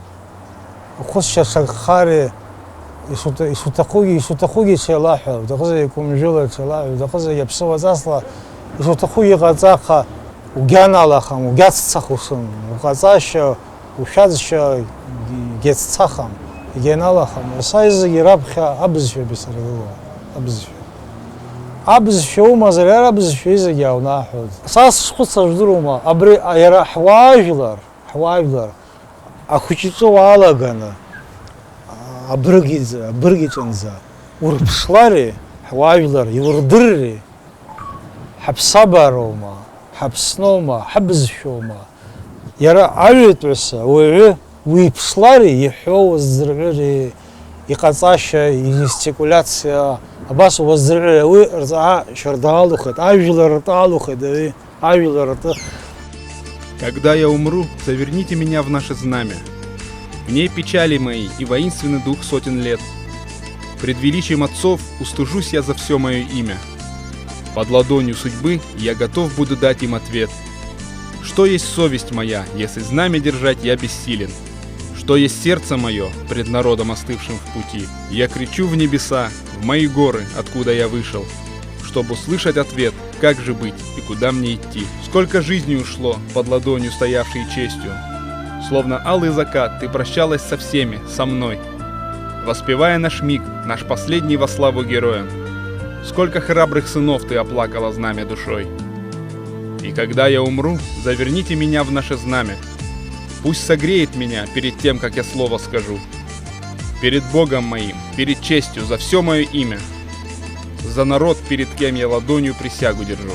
Ухәыцшьа ҽакхари, ишуҭа-, ишуҭахугьы, ишуҭахугьы ҽеилаҳәа, уҭахызаргьы кәымжәыла ҽеилаҳәа, уҭахызаргьы аԥсыуа ҵасла, ишуҭахугьы ҟаҵа, аха угьаналахам, угьаццахушым, уҟаҵашьа, ушәазшьа, Егьаццахам, егьаналахам, са изегьы раԥхьа абызшәа бисыргыло, абызшәа. Абызшәа умазар, иара абызшәа изегьы ааунаҳәоит. Са сшхәыцра жәдыруама, абри иара ҳуаажәлар, ҳуаажәлар ахәыҷы-ҵыуа алаганы, абырг иҵ-, абырг иҵәынӡа урԥшлари, ҳуаажәлар иурдырри, ҳаԥсабароума, ҳаԥсноума, ҳабызшәоума? Иара аҩытәыҩса уаҩы уиԥшлари, иҳәо уаздырҩыри, иҟаҵашьа, ижестикулиациа, абас уаздырҩыри, уи рҵаҟа шьарда алухеит, ажәлар ртәы алухеит, аҩы, ажәлар ртәы. Когда я умру, заверните меня в наше знамя. В ней печали мои и воинственный дух сотен лет. Пред величием отцов устужусь я за все мое имя. Под ладонью судьбы я готов буду дать им ответ. Что есть совесть моя, если знамя держать я бессилен? Что есть сердце мое пред народом, остывшим в пути? Я кричу в небеса, в мои горы, откуда я вышел, чтобы услышать ответ, как же быть и куда мне идти. Сколько жизней ушло под ладонью, стоявшей честью. Словно алый закат, ты прощалась со всеми, со мной, воспевая наш миг, наш последний во славу героям. Сколько храбрых сынов ты оплакала знамя душой. И когда я умру, заверните меня в наше знамя. Пусть согреет меня перед тем, как я слово скажу. Перед Богом моим, перед честью, за все мое имя. За народ, перед кем я ладонью присягу держу.